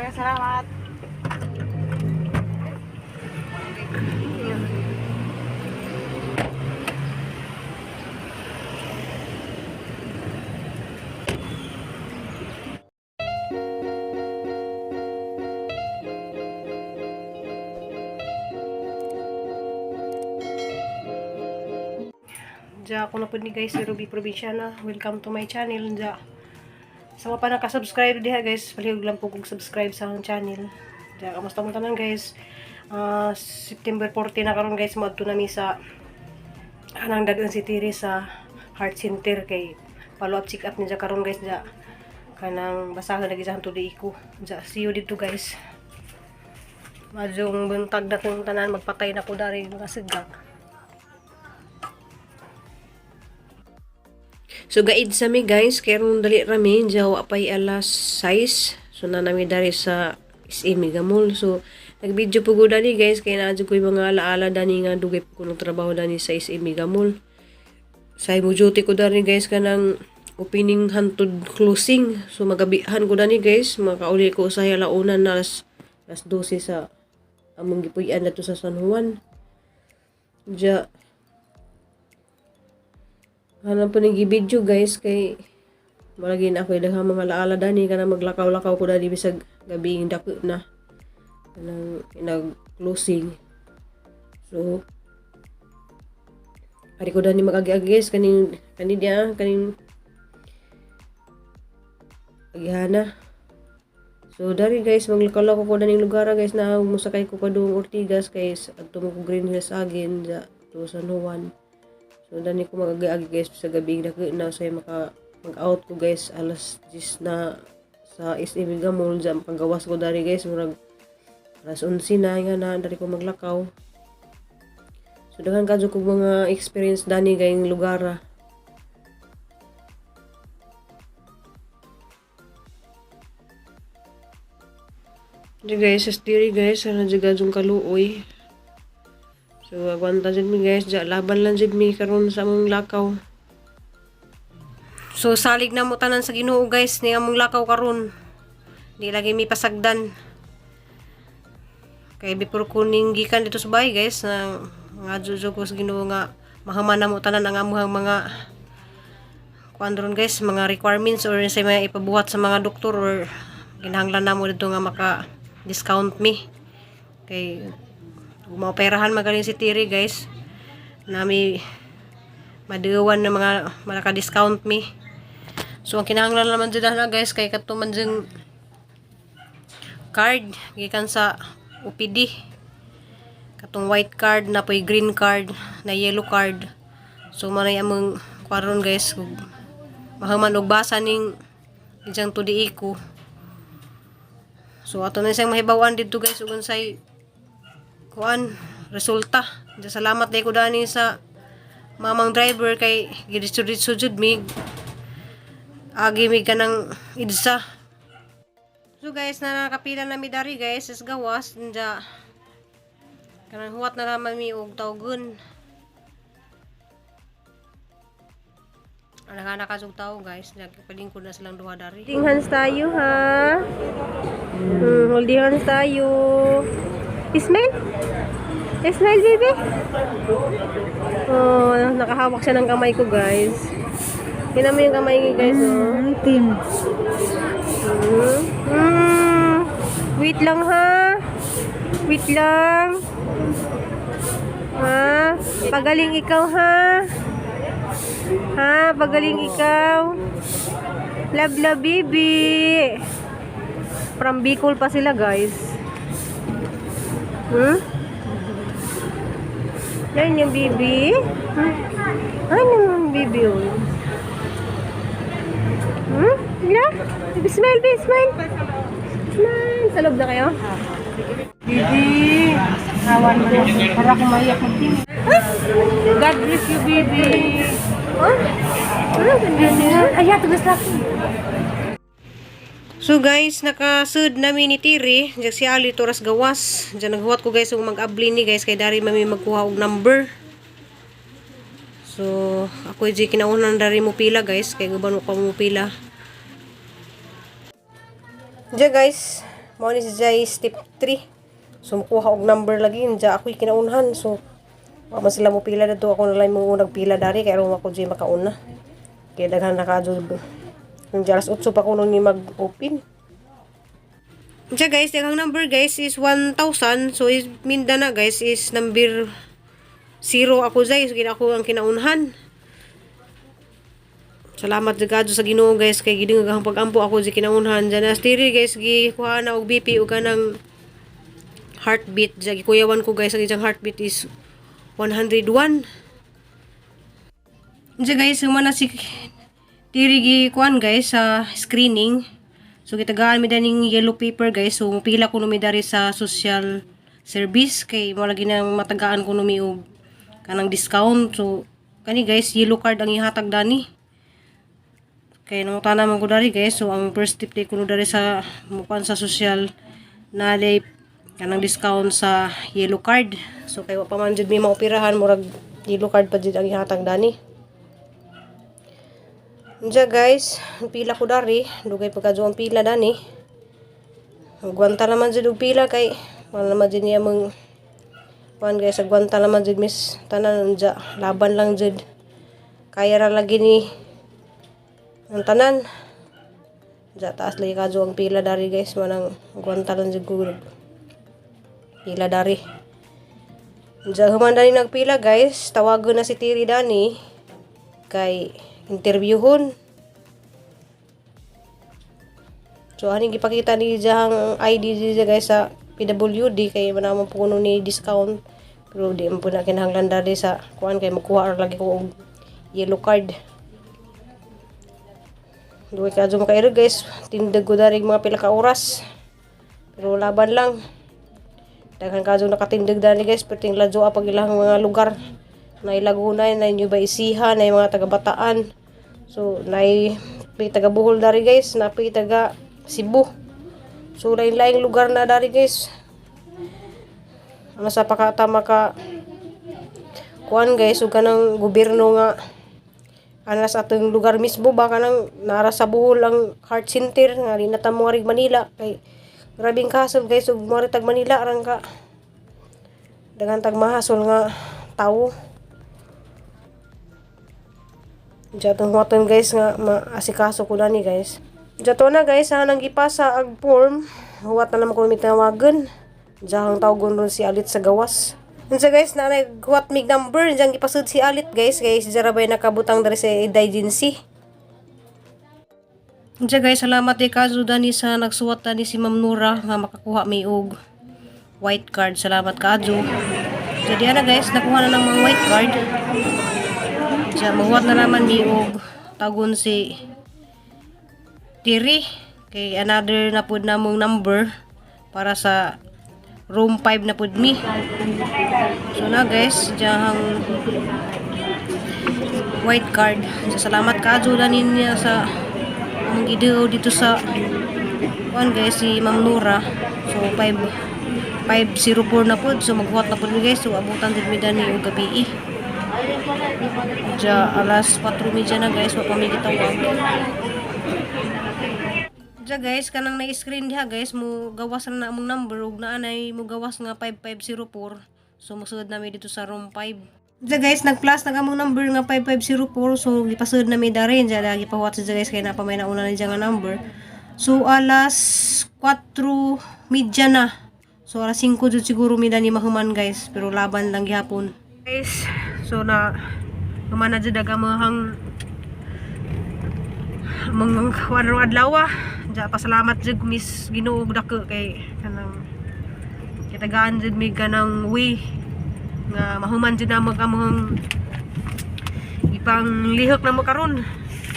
Kuya, salamat. Diya ako na po ni guys, si Ruby Provinciana. Welcome to my channel. Diya. Sa mga pa nakasubscribe diha guys, palihog lang po kung subscribe sa akong channel. Diya, kamusta mo tanan guys? Ah, September 14 na karon guys, moadto nami sa anang dagan si Tiri sa Heart Center kay follow up check up niya karon guys diya. Kanang basahan lagi sa tudi ko. Diya, see you dito guys. Madyong buntag na kong tanan, magpatay na ko dari mga siga. So gaid sa mi guys, kay ron dali rami, jawa pay alas 6. So na nami dari sa SM Mega Mall. So nag-video po ko dani guys, kay naa jud ko'y mga alaala dani nga dugay po ko ng trabaho dani sa SM Mega Mall. Sa mo duty ko dani guys kanang opening hantod closing. So magabihan ko dani guys, makauli ko sa alauna na alas 12 sa among gipuy-an didto sa San Juan. Diya, hanap po ng video guys kay malagi na ako daghang mga laala dani kana maglakaw-lakaw ko dani bisag gabi dako na kanang nag closing. So ari ko dani magagi-agi guys kaning kani diya kaning agihana. So dari guys maglakaw-lakaw ko daning lugar guys na mosakay ko padung Ortigas kay adto mo ko Green Hills agin ja to San Juan. So, dani ko mag-agi guys sa gabi na na say maka mag-out ko guys alas 10 na sa SM Mega Mall dyan makagawas ko dari guys murag alas 11 na nga na dari ko maglakaw. So daghan kadyo ko mga experience dani gayong lugar ah. Di guys, sa diri guys, sana jud yung kaluoy. So agwanta jud mi guys, ja laban lang jud mi karon sa among lakaw. So salig na mo tanan sa Ginoo guys ni among lakaw karon. Di lagi mi pasagdan. Kay before ko ning gikan dito sa bahay guys, na nga jud ko sa Ginoo nga mahaman na mo tanan ang amuhang mga kuan ron guys, mga requirements or sa mga ipabuhat sa mga doktor or ginahanglan na mo dito nga maka discount mi. Kay maoperahan magaling si Tiri guys. Nami maduwan na mga malaka-discount mi. So ang kinahanglan naman dyan na guys kay kadto man dyan card gikan sa OPD. Katong white card na po'y green card na yellow card. So manay among kwaron guys kung mahuman og basa ning ijang tudi ko. So ato na siyang mahibaw-an didto guys ug unsay kuan resulta. Diya, salamat day ko dani sa mamang driver kay giditso-ditso jud mi agi mi kanang EDSA. So guys, na nakapila na mi dari guys is gawas nja kanang huwat na naman mi og tawgon. Anak-anak kasug tao guys, nagpalingkod na silang duha dari. Holding hands tayo ha. Holding hands tayo. Smile. Smile baby. Oh, nakahawak siya ng kamay ko guys. Tingnan mo yung kamay niya guys oh. Itim. Wait lang ha. Wait lang. Ha? Pagaling ikaw ha. Ha? Pagaling ikaw. Love, love, baby. From Bicol pa sila, guys. Yan yung baby. Ay, naman baby, oh. Yeah? Baby, smile, baby, smile. Smile. Sa loob na kayo? Baby, kawan mo na. Para kumaiyak mag God bless you, baby. Huh? Ano, ganda niya. Ay, tugas laki. So guys, nakasud nami ni Tiri, diyan si Ali Toras gawas. Diyan naghuwat ko guys ug mag-abli ni guys kay dari mami magkuha og number. So ako di kinaunan dari mo pila guys kay guban mo pa mo pila. Diyan guys, Mao ni si Jai step 3. So mukuha og number lagi nja ako'y kinaunhan. So wa man sila mo pila didto, ako na lang mo nagpila dari kay aron ako jud makauna. Kaya daghan na ka jud. Nja alas 8 pa kuno ni mag-open. Diya guys, ang number guys is 1,000. So is minda na guys is number 0 ako jay. So ako ang kinaunhan. Salamat jud kadto sa Ginoo guys kay gidungag ang pag-ampo, ako di kinaunhan. Diyan na stiri guys, gikuha na og BP ug kanang heartbeat. Diya gikuyawan ko guys, ang iyang heartbeat is 101. Diya guys, human na si Tiri gi kuan guys sa screening. So gitagaan mi daning yellow paper guys. So pila ko mi dari sa social service kay mo lagi nang matagaan ko mi og kanang discount. So kani guys, yellow card ang ihatag dani. Kay nangutana man ko dari guys. So ang first step ko dari sa mukuan sa social na day kanang discount sa yellow card. So kay wa pa man jud mi maoperahan, murag yellow card pa jud ang ihatag dani. Diya guys, ang pila ko dari, dugay pagka ang pila dani. Agwanta naman jud og pila kay wala naman jud niya mong kuan guys, agwanta naman jud miss tanan unja, laban lang jud. Kaya ra lagi ni ang tanan. Diya taas lagi kadyo ang pila dari guys, manang agwanta lang jud ko pila dari. Diya human dani nagpila guys, tawagon na si Tiri dani kay interviewhon. So aning gipakita ni diyang ID diya guys sa PWD kay manamon po kuno ni discount, pero di man po na kinahanglan dali sa kuan kay magkuha ra lagi ko og yellow card. Duwi ka makairo guys, tindag ko dari mga pila ka oras. Pero laban lang. Daghan kadyo nakatindag dani guys, perting ladyo pag ilang mga lugar. Nay Laguna, nay Nueva Ecija, nay mga taga Bataan. So nay pi taga Bohol dari guys, napi taga Cebu. So lain-laing lugar na dari guys. Ano sa pakatama ka kuan guys, ug kanang gobyerno nga ana sa atong lugar mismo ba, kanang nara sa Bohol ang heart center nga di na ta mo ngarig Manila kay grabing hassle guys ug mo tag Manila rang ka daghan tag mahasol nga tawo. Diyan huwaton guys nga maasikaso ko dani guys. Diyan na guys, ha, nang gipasa ag form, huwat na naman ko mitawagan. Diyan tawagon ron si Alit sa gawas. Unsa guys, na naghuwat mig number, diyan gipasud si Alit guys, guys, diyan ra nakabutang diri sa agency. Unsa guys, salamat kay kazo dani sa nagsuwat dani si Ma'am Nora nga makakuha mi og white card. Salamat kazo. Jadi ana guys, nakuha na ng mga white card. Siya, maghuwat na naman mi og tagon si Tiri kay another na pud namong number para sa room 5 na pud mi. So na guys, diyang white card. So, salamat kazo dani niya sa among giduo dito sa kuan guys, si Ma'am Nora. So 5 504 na pud. So maghuwat na pud mi guys. So abutan din mi dani og gabi. Diya alas 4:30 na guys, wa pa mi gitawag. Diya guys, kanang na-screen diha guys, mo gawas na among number ug naa nay mo gawas nga 5504. So mosunod nami dito sa room 5. Diya guys, nag-plus na among number nga 5504, so gipasunod nami dari. Diya lagi pahuwat siya guys kay napa may nauna na diya nga number. So alas 4:30 na. So alas 5 jud siguro mi dani mahuman guys, pero laban lang gihapon. Guys, so na human na jud ang among among kuan rong adlaw. Diya pasalamat jud Miss Ginoo og dako kay kanang kitagaan jud mi kanang way nga mahuman jud namo ang among ipang lihok namo karon.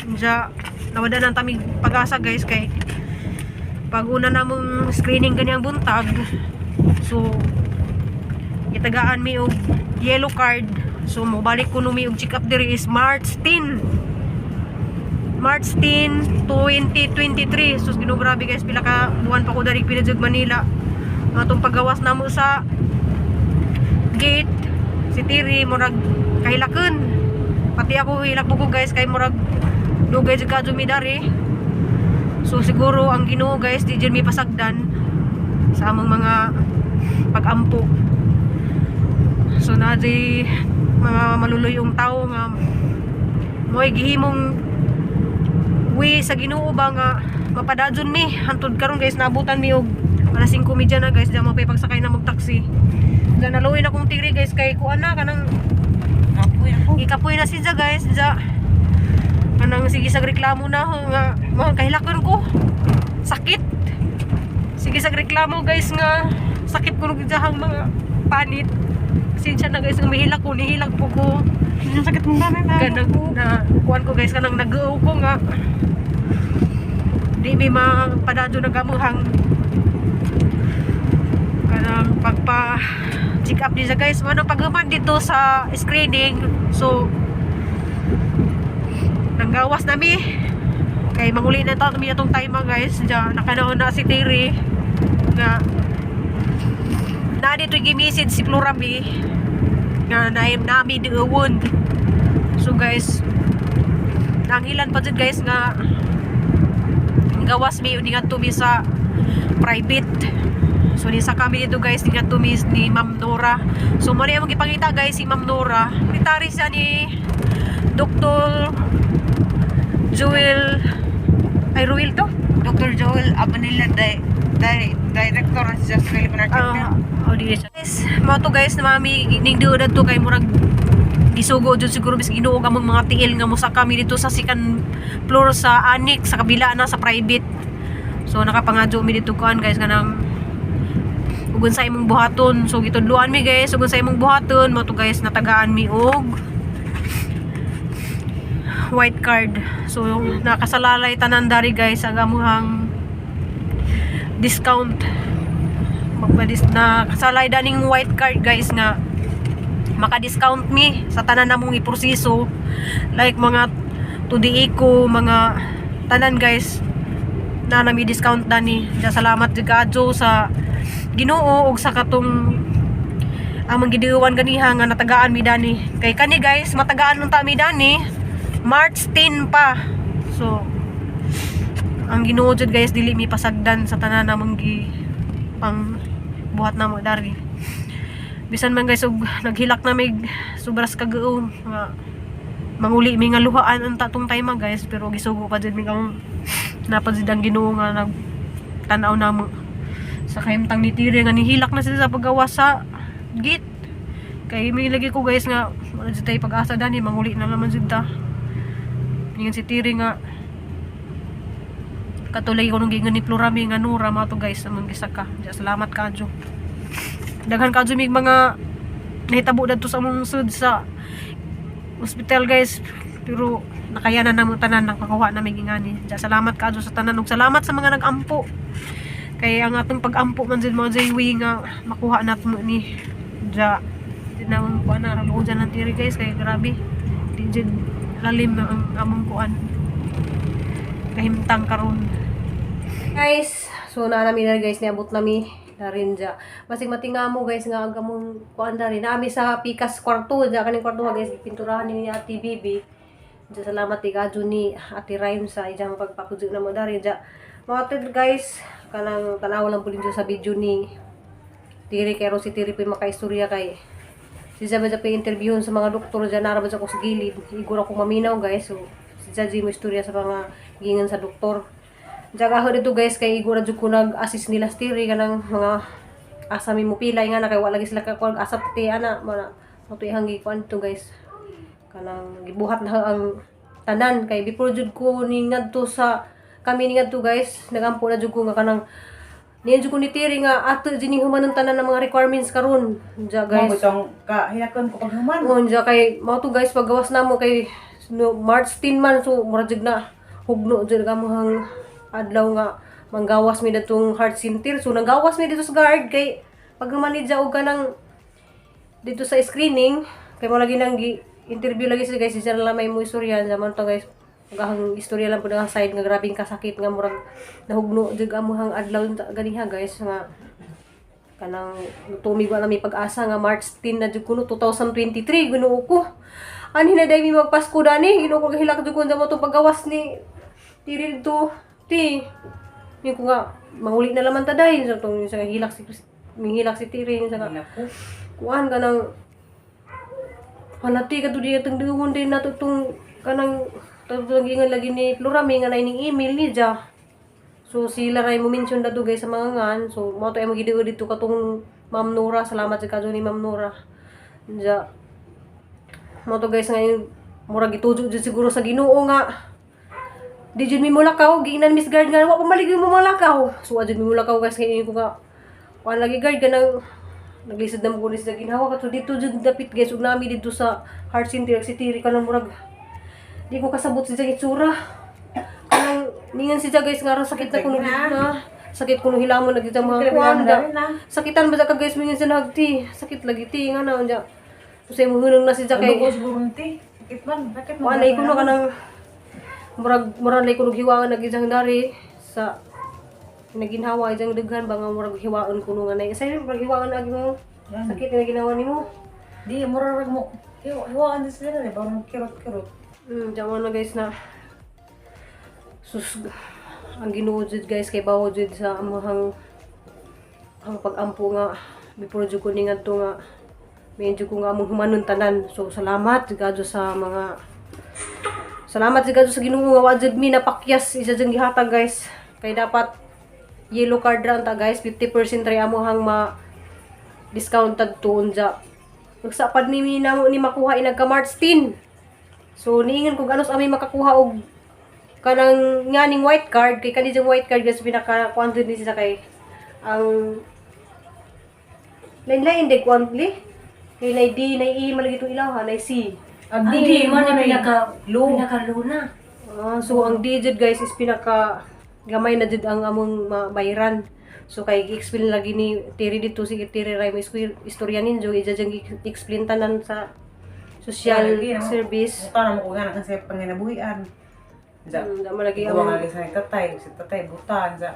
Diya nawada nang tamig pag-asa guys kay pag una namong screening ganyang buntag, so gitagaan mi og yellow card. So mobalik kuno mi og check up diri is March 10. March 10, 2023. So Ginoo, grabe guys, pila ka buwan pa ko dari pinajug Manila. Atong paggawas namo sa gate, si Tiri murag kahilaken. Pati ako hilak po ko guys kay murag dugay jud ka mi dari. So siguro ang Ginoo guys di jud mi pasagdan. Sa among mga pag-ampo. So na di mga maluluyong tao nga mo'y gihimong way sa Ginoo ba nga mapadadyon mi hantod karon, guys. Naabutan mi og alas 5:30 na, guys. Di mo pa pagsakay na mag taxi. Diyan naluoy na kong tiri, guys, kay kuan na kanang Kapoy ako. gikapoy na siya, guys. Diya kanang sige sa reklamo na ho nga mga kahilakon ko sakit, sige sa reklamo, guys, nga sakit ko nung diyahang mga panit. Pasensya na, guys, nga mahilak ko, nihilak po ko. Ang sakit mong dami na. Ganang na kuan ko, guys, kanang nag ko nga di mi mapadadyo ng gamuhang kanang pagpa check up niya, guys. Ano paghuman dito sa screening, so nanggawas nami kay manguli na ta kami atong time, guys. Diya nakanaon na si Terry nga na dito gi-message si Florami nga na nami diuwon. So guys, nanghilan pa jud, guys, nga gawas mi ni ngadto mi sa private. So ni sa kami dito, guys, ni ngadto mi ni Ma'am Nora. So mo ni among gipangita, guys, si Ma'am Nora. Sekretary siya ni Dr. Joel, ay, Ruel to? Dr. Joel Abanilla, Director of Just Philippine Architect. Ah, oh, di siya. Guys, mao to, guys, na mami ning duod to kay murag gisugo jud siguro bis Ginoo ang among mga tiil nga musa kami dito sa second floor sa annex sa kabila na sa private. So nakapangadyo mi dito kuan, guys, kanang ug unsa imong buhaton. So gitudloan mi, guys, ug unsa imong buhaton. Mao to, guys, natagaan mi og white card. So nakasalalay tanan dari, guys, ang amuhang discount, magpadis na kasalay daning white card, guys, nga maka-discount mi sa tanan namong iproseso like mga 2D echo, mga tanan, guys, na nami discount dani. Ja, salamat jud kaadyo sa Ginoo ug sa katong among gidiwan ganiha nga natagaan mi dani kay kani, guys, matagaan unta mi dani March 10 pa. So ang Ginoo jud, guys, dili mi pasagdan sa tanan namong gi pang buhat namo dari. Bisan man, guys, og naghilak na mig sobras kagaon nga manguli mi nga luhaan ang tatong time, guys, pero gisugo pa jud mi kang napajud ang Ginoo nga nag tan-aw namo sa kahimtang ni Tiri nga nihilak na sila sa paggawa sa gate. Kay may lagi ko, guys, nga wala jud tay pag-asa dani, manguli na naman jud ta. Ningan si Tiri nga katulay ko nung giingon ni Florami nga Nura mga to, guys, among gisaka. Diya, salamat kaadyo. Daghan kaadyo mig mga nahitabo dadto sa among sud sa ospital, guys, pero nakayanan namo tanan, nakakuha na mig ingani. Diya, salamat kaadyo sa tanan ug salamat sa mga nag-ampo kay ang atong pag-ampo man jud mao jud way nga makuha nato ni. Diya di na among kuan na raluon dyan ang tiri, guys, kay grabe di jud lalim na ang among kuan kahimtang karon, guys. So na nami na, guys, niabot nami na rin dya. Basig matinga mo, guys, nga ang among kuan dari nami sa pikas kwarto dya, kaning kwarto nga, guys, pinturahan ni Ate Bibi dya. Salamat ti kadyo ni Ate Rhyme sa ijang pagpakudyo na mo dari dya. Mga ted, guys, kanang tanaw lang po din sa video ni Tiri kay si Tiri po yung makaistorya kay si Zabad sa interviewon sa mga doktor dyan, narabad sa ko sa gilid. Igor ako maminaw, guys. So si Zaji mo istorya sa mga gingan sa doktor. Diyan ako dito, guys, kay igor jud ko nag-assist nila sa Tiri kanang mga asa mi mo pilay nga na kay wala lagi sila ka kuan asa ti ana mana mo to ihang gikuan dito, guys, kanang gibuhat na ang tanan kay before jud ko ni ngadto sa kami ni ngadto, guys, nagampo na jud ko nga kanang niyan jud ko ni Tiri nga ato jud ning human ang tanan ng mga requirements karon diya, Guys. guys. Mo ka hilakon ko pag human. Oh, diya kay mao to, guys, paggawas namo kay no, March 10 man, so mura jud na hugno jud ka hang adlaw nga manggawas mi datong heart center. So nanggawas mi dito sa guard kay pag human og kanang dito sa screening kay mo lagi nang gi interview lagi siya, guys. Siya na lang may mo istorya zaman to, guys. Ang istorya lang po ng side nga grabing kasakit nga murag nahugno jud amuhang adlaw ganiha, guys, nga kanang tumig na may pag-asa nga March 10 na jud kuno 2023. Ginoo ko, ani na day mi magpasko dani. Ginoo ko, gahilak jud ko mo to paggawas ni tiri dito ti. Yung ko nga manguli na laman ta dai. So tong sa hilak si minghilak si Tiri sa nga Naku. Kuan ka ng panati ka to di atong duhon din nato tong kanang tatong gingan lagi ni Florami nga na ining email ni ja. So sila ray mo mention na guys sa mga ngan. So mo to ay magidigo dito katong Ma'am Nora. Salamat sa kadyo ni Ma'am Nora. Ja. Mo to guys ngayon murag gitujo jud siguro sa Ginoo nga di jud mi mulakaw, giinan Miss Guard nga wa pa maligay mo malakaw. So adjud mi mulakaw guys, ngayon ko nga kuan lagi guard kanang naglisod na mo kunis sa ginhawa kato dito jud dapit guys, ug nami dito sa heart center si Tiri kanang murag di ko kasabot sa itsura. Kanang ningan siya guys nga aron sakit na kuno na sakit kuno hilamon lagi sa mga kuan da. Sakitan ba ka guys, mingan siya nagti sakit lagi ti nga na unja. Usay mo hunong na siya kay Ano ko siguro nti? Sakit man, sakit man. kuan ay kuno kanang murag murag lay kuno hiwangan lagi siyang dari sa naginhawa isang daghan ba nga murag hiwaon kuno nga nay say murag hiwaon lagi mo sakit na ginawa nimo. Di, murarag mo. Hiwaan din sila, eh. Parang kirot-kirot. Diyan na guys na sus, ang Ginoo jud guys kay bawo jud sa among ang pag-ampo nga before jud ko ni ngadto nga medyo ko nga among humanon tanan. So salamat jud kadyo sa mga, salamat jud kadyo sa Ginoo nga wa jud mi napakyas isa jud gihatag guys, kay dapat yellow card ra ta guys, 50% ra amohang ma discounted tuon ja. Nagsapad ni mi namo ni makuha inagka March 10. So niingon kog anos ami makakuha og kanang nganing white card, kay kani jung white card guys pinaka kuan jud ni siya kay ang lain-lain de kuan li. Kay nay D, nay E man lagi itong ilaha, nay C. Ang Di man na pinaka Low. Pinaka luna. Ah, so ang D jud guys is pinaka gamay na jud ang among mabayran. So kay gi-explain lagi ni Terry dito, sige Terry ray mo istorya ninyo, ija jang gi-explain tanan sa social Lagi, no? service. Buta na mo ko nga kasi panginabuhian. Ja. Da man lagi Gawa ang nga lagi sa tatay, si tatay buta, ja.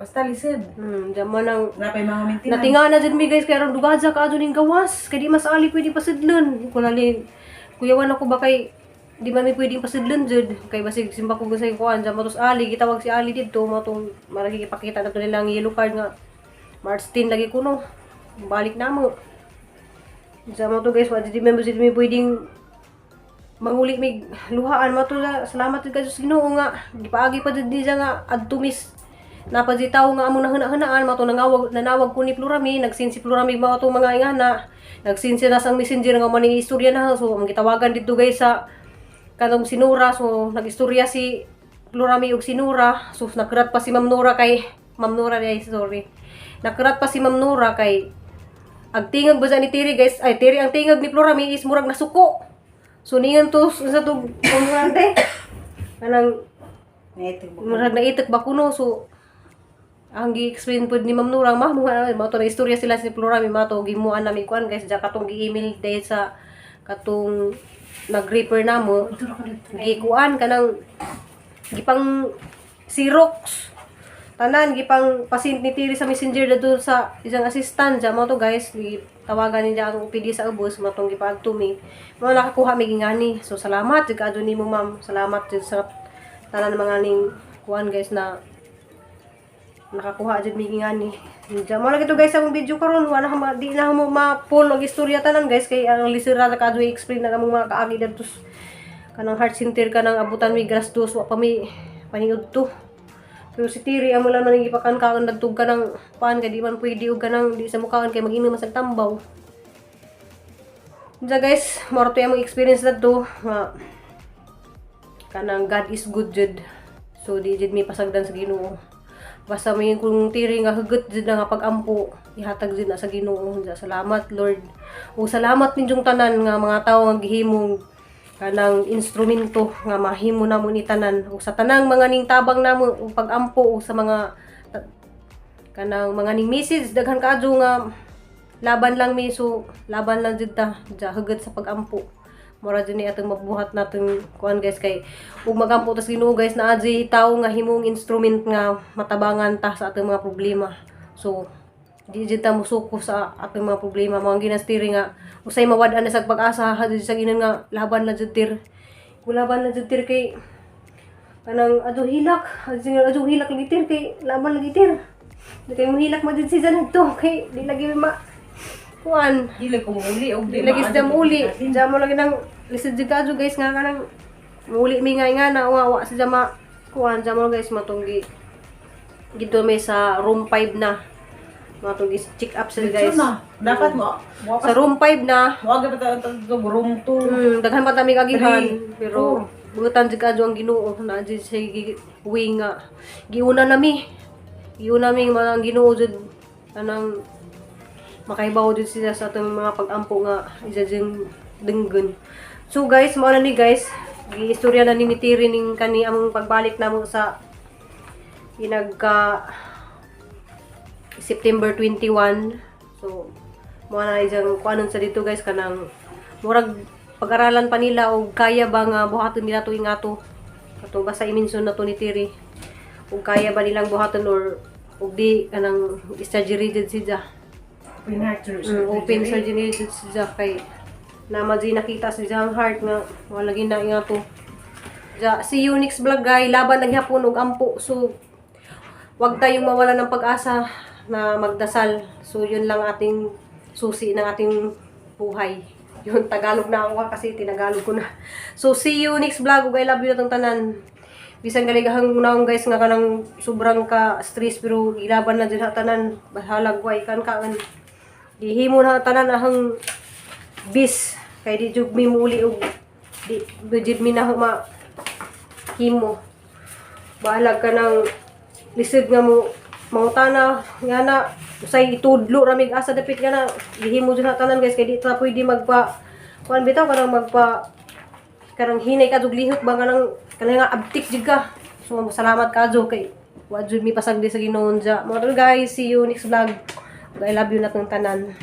Basta lisod. Da man ang Napay mga maintenance. Natinga na jud mi guys kay aron dugaja ka adto ning gawas kay di mas ali pwede pasidlon. Kung nali kuyawan ako ba kay di man mi pwedeng pasidlon jud kay basig simba ko sa kuan ja matos ali gitawag si Ali didto mo tong maragi ipakita na to nilang yellow card nga March 10 lagi kuno balik na mo sa mo to guys, wa jud mi pwedeng manguli mig luhaan mo to na. Salamat jud kayo sa Ginoo nga gipaagi pa jud niya nga adto mis napadzitaw nga among nahuna-hunaan mato nangawag nanawag ko ni Plurami, nagsin si Plurami mga to mga ingana, nagsin sila sang messenger nga maning istorya na. So ang gitawagan didto guys sa kanong sinura, so nagistorya si Plurami og sinura. So nakurat pa si Ma'am Nora kay Ma'am Nora day, sorry, nakurat pa si Ma'am Nora kay ang tingag ba ni Tiri guys, ay Tiri, ang tingag ni Plurami is murag nasuko. So ningan to sa to pamurante kanang Naitig mo. murag naitik ba kuno. So ang gi-explain pod ni Ma'am Nora, ma'am mo to na istorya sila si Plurami mato gimuan nami kuan guys ja katong gi-email dahil sa katong nag-refer namo, gikuan kanang gipang Xerox tanan, gipang pasin ni Tiri sa messenger na doon sa isang assistant ja mo to guys. Tawagan niya ang OPD sa ubos matong gipaadto mi mo nakakuha mi gingani. So salamat jud kaadto nimo ma'am, salamat jud sa tanan mga ning kuan guys na nakakuha jud mi gingani ja mo. Lagi to guys ang video karon, wala ka di na mo ma-pull og istorya tanan guys kay ang lisira na kaadto i-explain na among mga kaagi dadto kanang heart center, kanang abutan mi grass dos wa pa mi paniud to. Pero si Tiri amo lang man gipakan kaon nagtug ka ng pan kay di man pwede og kanang di sa mukaon kay mag-inom man sa tambaw. Diya guys, mao to among experience dadto nga kanang God is good jud. So di jud mi pasagdan sa Ginoo. Basta may kung Tiri nga hugot jud na nga pag-ampo, ihatag jud na sa Ginoo. Diya, salamat Lord. Ug salamat ninyong tanan nga mga tawo nga gihimong kanang instrumento nga mahimo namo ni tanan ug sa tanang mga ning tabang namo ug pag-ampo ug sa mga kanang mga ning message daghan kaadyo nga laban lang mi. So laban lang jud ta ja, hugot sa pag-ampo, mura jud ni atong mabuhat natong kuan guys, kay ug magampo tas Ginoo guys, naa jud tawo nga himong instrument nga matabangan ta sa atong mga problema. So di jud ta musuko sa atong mga problema. Mga ginastiri nga usay mawad-an na sa pag-asa ha jud sa ginan nga laban na jud tir, kung laban na jud tir kay Kanang adto hilak, adto hilak lagi tir kay laban lagi tir. Di kay mohilak mo din si Jan to kay di lagi ma kuan. Dili ko muli og Di lagi sa muli. Diyan mo lagi nang lisod jud kadto, guys, nga kanang muli mi nga na wa wa sa jama kuan diyan mo, guys, matunggi gito may sa room 5 na. Matunggi check up sila, guys. Na. Dapat mo mo Sa room 5 na. mo pa ta ta room 2. Daghan pa tami kagihan, Three, pero butan jud kadto ang Ginoo na jud sa way nga giuna nami. Giuna mi mga ang Ginoo jud anang makahibaw jud sila sa atong mga pag-ampo nga isa jud denggon. So guys, mao na ni, guys, giistorya na ni Tiri ning kani among pagbalik namo sa inagka September 21. So, mao na isang kuanon sa dito, guys, kanang murag pag-aralan pa nila og kaya ba nga buhaton nila tuwing ato. Kato basta i-mention na to ni Tiri. Ug kaya ba nilang buhaton or ug di kanang surgery jud siya. Open heart surgery. Open surgery jud siya kay nama jud nakita sa iyang heart nga wala lagi na nga to. Ja, see you next vlog, guys. Laban lang hapon og ampo. So wag tayong mawala ng pag-asa na magdasal. So yun lang ating susi ng ating buhay. Yun, Tagalog na ako kasi tinagalog ko na. So see you next vlog. Ug I love you atong tanan. Bisan galigahang naong, guys, nga kanang sobrang ka stress pero ilaban na jud ha tanan. Bahalag way kan kaan. Gihimo na tanan ahang bis kay di jud mi muli og di di jud mi na ma himo. Bahalag ka ng lisod nga mo mangutana nga na usay itudlo ramig asa dapit nga na gihimo jud na tanan, guys, kay di ta pwede magpa kuan bitaw kanang magpa kanang hinay ka jud lihok ba kanang kanang nga abtik jud ka. So salamat kadyo kay wa jud mi pasagdi sa Ginoo. Mo, guys, see you next vlog. I love you natong tanan.